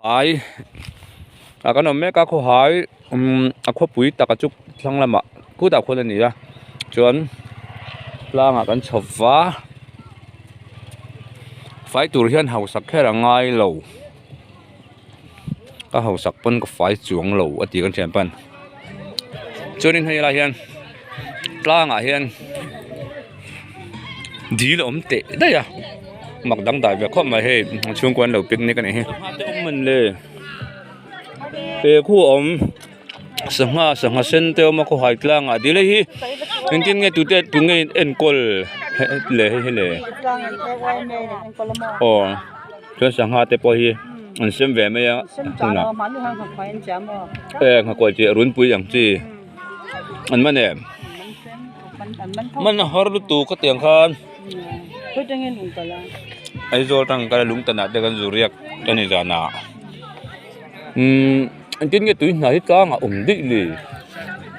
Ai ah kan awm mek a khawhai umm a khawpui taka chu thlang lamah khutah khuan a ni a chuan tlangah kan chho va fai tur hian hausak kher a ngai lo ka hausak pawn ka fai chuang lo a ti kan thian pan chuanin hei lai hian tlangah hian dil a awm teh daih a mak dangdai ve khawp mai hei chhungkua an lo picnic a nih hi he khu a awm sangha sangha sen te a awm a khawhai tlangah dil hei hi engtin nge tute tunge enkawl le hei hi le aw chuan sangha te pawh hi an sem ve mai a hunah e nghakuai chi runpui ang chi. An man em? Man a har lutuk ka tiang khan. Aizawl tang kal a lungtan ah te kan zu riak a ni zan ah. Umm engtin nge tui hna hi tlang a awm daih le?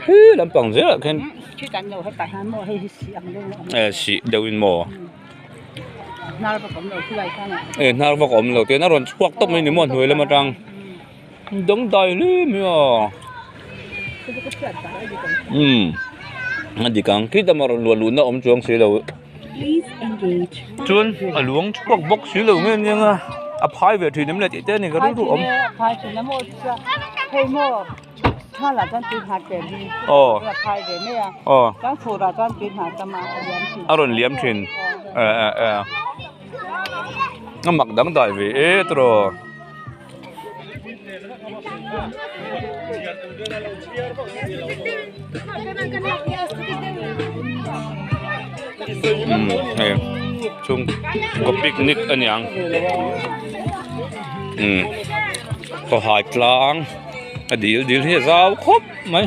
He lampang zel ah khian eh sih deuh in maw? Eh hnar vak a awm lo tihian a rawn chhuak tawp mai ni maw hnuai lam atang. Dangdai hle mai a umm a dik ang khi dama rawn luah luhna awm chuang si lo chuan a luang chhuak bawk si lo nge nia nga a phai ve thin em le tih te a ni ka rilru awm aw aw a rawn liam thin eh eh eh a mak dangdai ve e tiraw. Umm hei chung kaw picnic a niang umm khawhai tlang a dil dil hi a zau khawp mai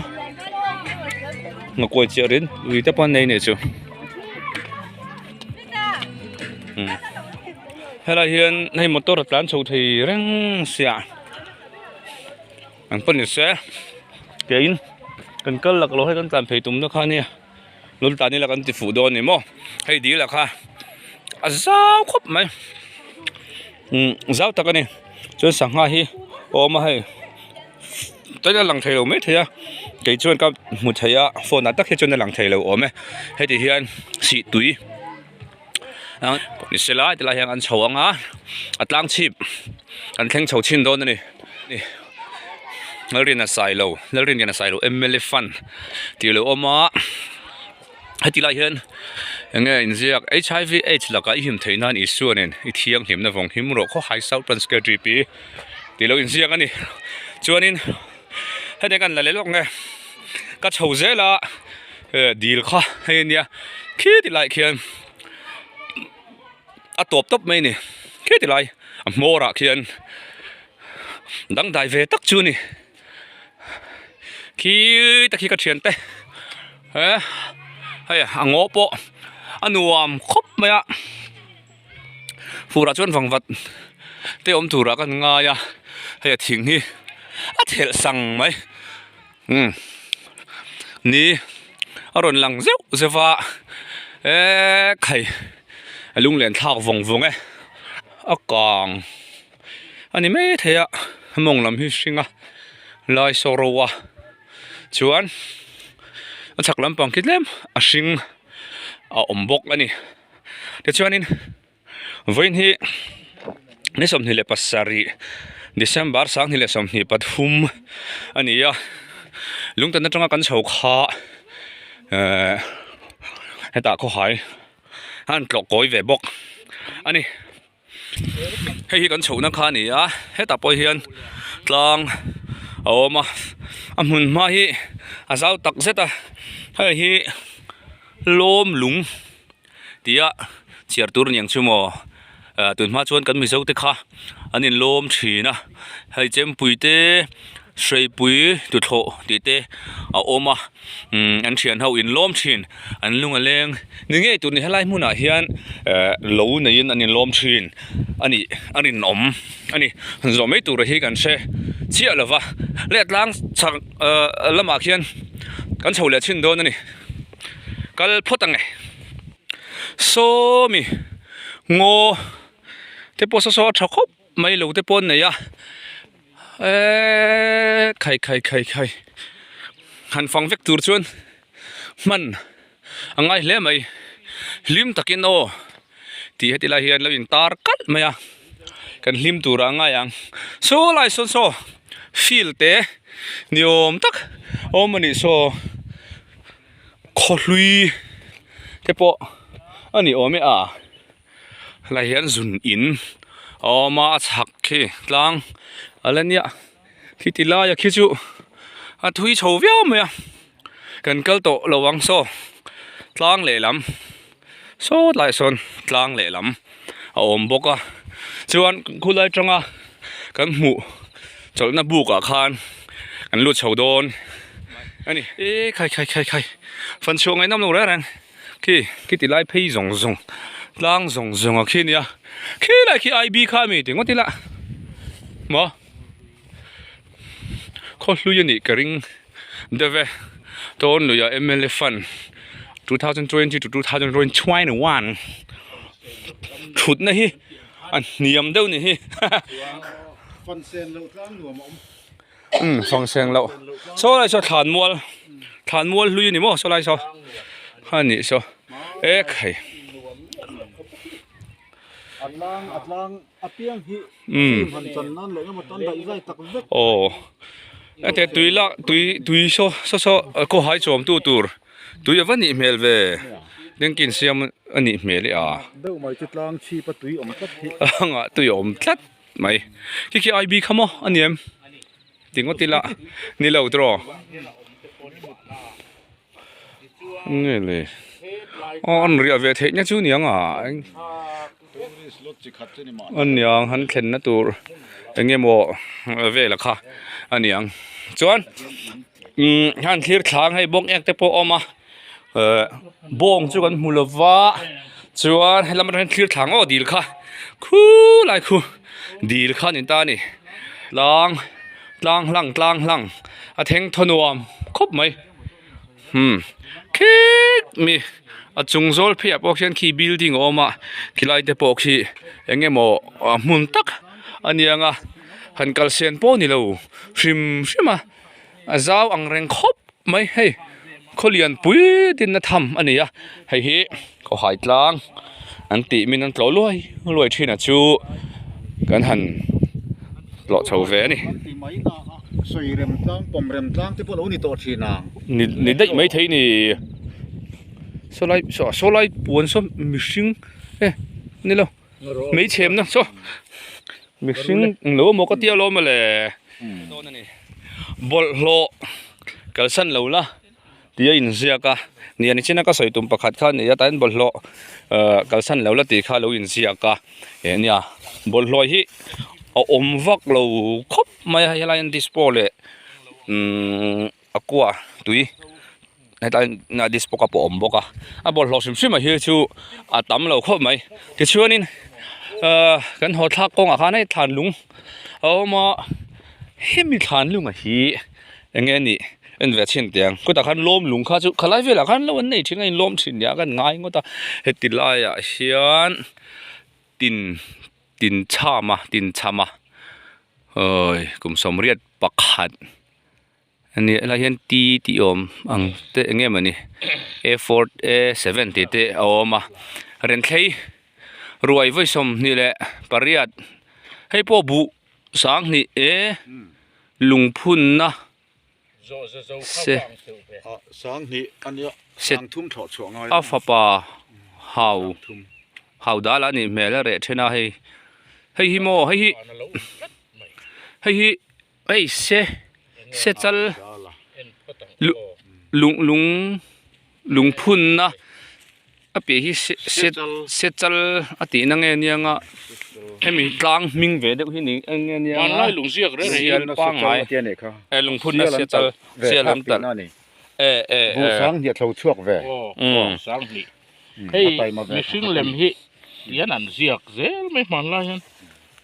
nghakuai chiah rin ui te pawh an nei a nih chu umm. Helai hian hei motor a tlan chho thei reng sia ang pawh ni se keiin kan kal lak lo hei kan tlan phei tum na kha nia lo tlan ila kan ti fuh dawn a ni maw hei dil ah kha a zau khawp mai umm zau tak a ni chuan sangha hi a awm a hei tawlai a lang thei lo mai thei a kei chuan ka hmu thei a phone ah tak hi chuan a lang thei lo awm e heti hian sih tui. Ni se lai tilai hian an chho ang a a tlang chhip an thleng chho chhin dawn a ni Lalrin a sai lo Lalrin hian a sai lo mla fund tih a lo awm a heti lai hian eng nge inziak hiv aids lakah i him theih nan Isua nen i thianghlimna vawng him rawh khawhai south branch ktp tih lo inziak a ni chuanin hetiang kan la leh lawk nge ka chho zel a. Eh dil kha hei ania khi ti lai khian a tawp tawp mai a ni khi ti lai a hmawr ah khian dangdai ve tak chu a ni khi te khi ka thian te eh hei a ngaw pawh a nuam khawp mai a fur ah chuan vangvat te awm tur ah kan ngai a hei a thing hi a thelh sang mai. Umm ni a rawn lang zeuh zeuh a eee khai a lunglen thlak vawng vawng e a kang a ni mai thei a mawng lam hi hring a lai saw ro a chuan a chhak lampang khi tlem a hring a awm bawk a ni tichuanin. Vawiin hi ni 27 December 2023 a ni a, lungtan atanga kan chho kha ehh hetah khawhai a han tlawh kawi ve bawk a ni. Hei hi kan chhohna kha a ni a, hetah pawh hian tlang a awm a, a hmun hma hi a zau tak zet a, hei hi lawm lung. Tia chhiar tur niang chu maw ah tunhma chuan kan mizo te kha an inlawm thin a hei chempui te hreipui tuthlawh tih te a awm a umm an thian ho inlawm thin an lung a leng ni ngei tur ni helai hmunah hian eh lo neiin an inlawm thin a nih a rinawm a ni zawh mai tur hi kan hre chiah lo va leh tlang chhak ah lamah khian kan chho leh chhin dawn a ni. Kal phawt ang e. Sawmi ngaw te pawh saw saw a tha khawp mai lo te pawh an nei a. Eee khai khai khai khai han fang vek tur chuan hman a ngai hle mai hlim takin aw tih heti lai hian lo in tar kalh mai a kan hlim turah a ngai ang saw lai sawn saw field te ni awm tak awm a nih saw khawhlui te pawh a ni awm e a. Helai hian zun in a awm a a chhak khi tlang a la nia khi ti laia khi chu a thui chho viau mai a kan kal tawh lo ang saw tlang lehlam saw tlaiah sawn tlang lehlam a awm bawk a chuan khulai atanga kan hmuh chawlhna buk ah khan kan lut chho dawn a ni e khai khai khai khai fan chhuah ngaih nawm lo reng reng. Khi khi ti lai phei zawng zawng tlang zawng zawng a khi nia khi lai khi I B kha a mi ti ngawt ila maw khaw hlui a nih ka ring deuh e tawn luiah M L A fund 2020 to 2021 thutna hi a hniam deuh ni hi umm fang seng loh saw lai saw thlan mual thlan mual hlui a ni maw saw lai saw a nih saw e khai umm aw heti tui lak tui tui saw saw saw khawhai chawm tu tur tui a va nih hmel ve dengkin siam a nih hmel e a anga tui a awm tlat. Mai khi khi IB kha maw a ni em ti ngawt ila ni lo tiraw nge le aw an riah ve theih nia chu niang a a niang han thlen na tur eng nge maw vel a kha a niang chuan umm han thlir thlang hei bawng ek te pawh a awm a ehh bawng chu kan hmu lo va chuan helam atang hian thlir thlang aw dil kha khulai khu dil kha a ni ta a ni tlang tlang hlang tlang hlang a theng thaw nuam khawp mai umm khik mi a chung zawl phei ah pawh khian khi building a awm a khilai te pawh khi eng emaw hmun tak a nia nga han kal sen pawh a ni lo hrim hrim a. A zau ang reng khawp mai hei khawlian pui dinna tham a ni a hei hi khawhai tlang an tih min an tlawh luai luai thin a chu kan han tlawh chho ve a ni. Ni daih mai thei ni saw lai saw lai puan saw mihring e ni lo. Hmeichhemna saw mihring englo emaw ka tia lawm mawle dawn a ni bawlhhlawh kalsan lo la tih a inziak a ni a nichina ka sawi tum pakhat kha a ni a tah hian bawlhhlawh ah kalsan lo la tih kha a lo inziak a eh nia bawlhhlawh hi a awm vak lo khawp mai a helai hian dispo leh umm a kua tui hetlai ah dispo cup a awm bawk a a bawlhhlawh hrim hrim ah hi chu a tam lo khawp mai tichuanin ahh kan haw thlak kawngah khan hei thlan lung a awm a hemi thlan lung ah hi eng nge a nih en ve chhin teh ang kutah khan lawm lung kha chu khalai velah khan lo an nei thin a in lawm thin nia kan ngai ngawt a heti laiah hian tin tin chham a tin chham a awii kum sawmriat pakhat. Ani helai hian T tih awm ang te eng nge mawni A four A seven tih te a awm a renthlei ruai vawi 28 leh pariat hei pawh buh 2000 e lungphunna se se a fapa hau hau dal a nih hmel a reh then a hei hei hi maw hei hi hei hi. Hei se se chal lung lung lungphunna a piah hi se se se chal a tihna nge nia nga hemi tlang hming ve deuh hi ni eng nge nia nga sial pangngai e lungphunna se chal sial an talh e e e Hei mihring lem hi tian an ziak zel mai hmanlai hian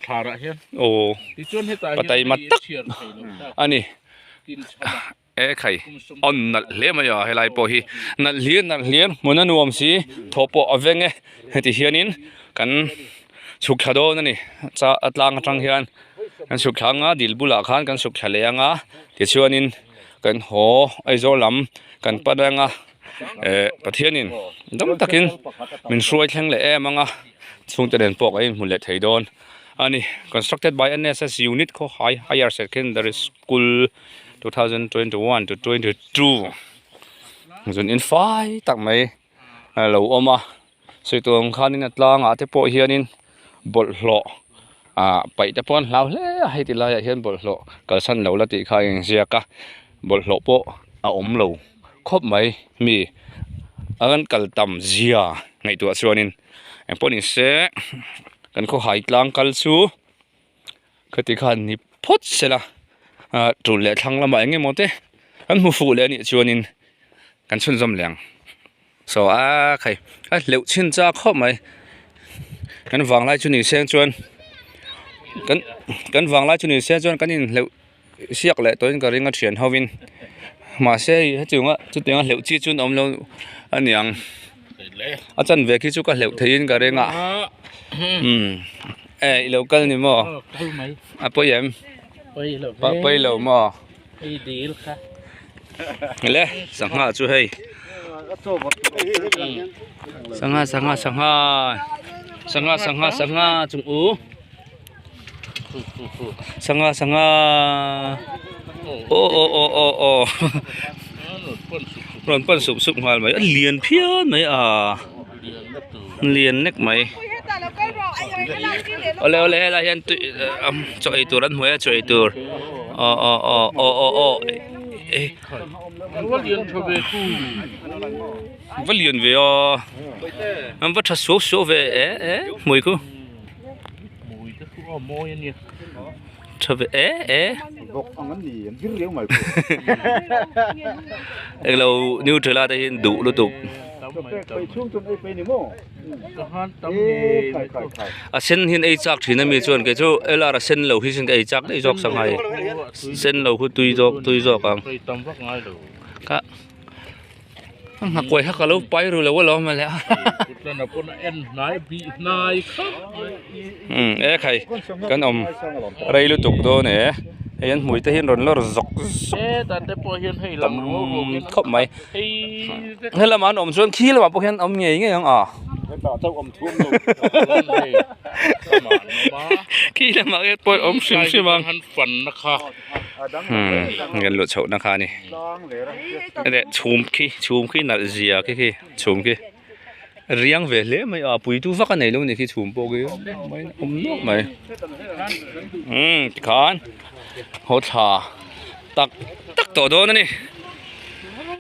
thlarah hian aw tichuan hetah hian pataima hei tak chhiar thei lo tak a ni tin chham a e khai awn nalh hle mai a helai pawh hi nalh hlir nalh hlir hmun a nuam si thaw pawh a veng e heti hianin kan chhuk thla dawn a ni cha a tlang atang hian. Kan chhuk thla anga dil bulah khan kan chhuk thla leh anga tichuanin kan haw Aizawl lam kan pan anga eh Pathianin dam takin min hruai thleng leh em anga chhungte nen pawh kan inhmu leh thei dawn a ni. Constructed by N_S_S Unit Khawhai Higher Secondary School 2021 to 22 zun in fai tak mai a lo awm a sawi tur ang khanin a tlangah te pawh hianin bawlhhlawh ah paih te pawh an hlau hle a heti laiah hian bawlhhlawh kalsan lo la tih kha a inziak a bawlhhlawh pawh a awm lo khawp mai mi a kan kal tam zia ngaihtuah chuanin engpawh ni se kan khawhai tlang kal chu. Khati khan ni phawt sela ah tul leh thlang lamah eng emaw te an hmu fuh leh anih chuanin kan chhunzawm leh ang saw a khai a hleuh chhin chak khawp mai kan vanglai chu ni seng chuan kan kan vanglai chu ni seng chuan kan inhleuh siak leh tawhin ka ring a thian ho in mahse hetianga chutianga hleuh chi chu an awm lo a niang a chanve khi chu ka hleuh theihin ka ring a umm e i lo kal ni maw a pawi em a pawi lo maw le sangha chu hei sangha sangha sangha sangha sangha sangha chung u. Sangha sangha aw aw aw aw aw rawn pan sup sup nghal mai a lian phian mai a lian nek mai awle awle helai hian tui chaw ei tur an hmu e chaw ei tur aw aw aw aw aw aw eh va lian ve a an va tha suau suau ve eh eh hmui khu. Tha ve e e. Englo Nutella te hian duh lutuk. A sen hian ei chak thin ami chuan kei chu LR a sen lo hi chuan ka ei chak daih zawk sanghai sen lo khu tui zawk tui zawk ang. Ka. Nghakuai kha ka lo pai ru lo alawm mawle a. Umm e khai kan awm rei lutuk dawn e hei an hmui te hian rawn lawr zawk zawk tam khawp mai helamah an awm chuan khi lamah pawh hian awm ngei ngei ang a khi lamah pawh awm hrim hrim ang. Umm kan luh chhohna kha a ni hei chhum khi chhum khi nalh zia khi khi chhum khi riang ve hle mai a puitu vak a nei lo a ni khi chhum pawh khi awm nuap mai umm tikhan haw thla tak tak tawh dawn a ni.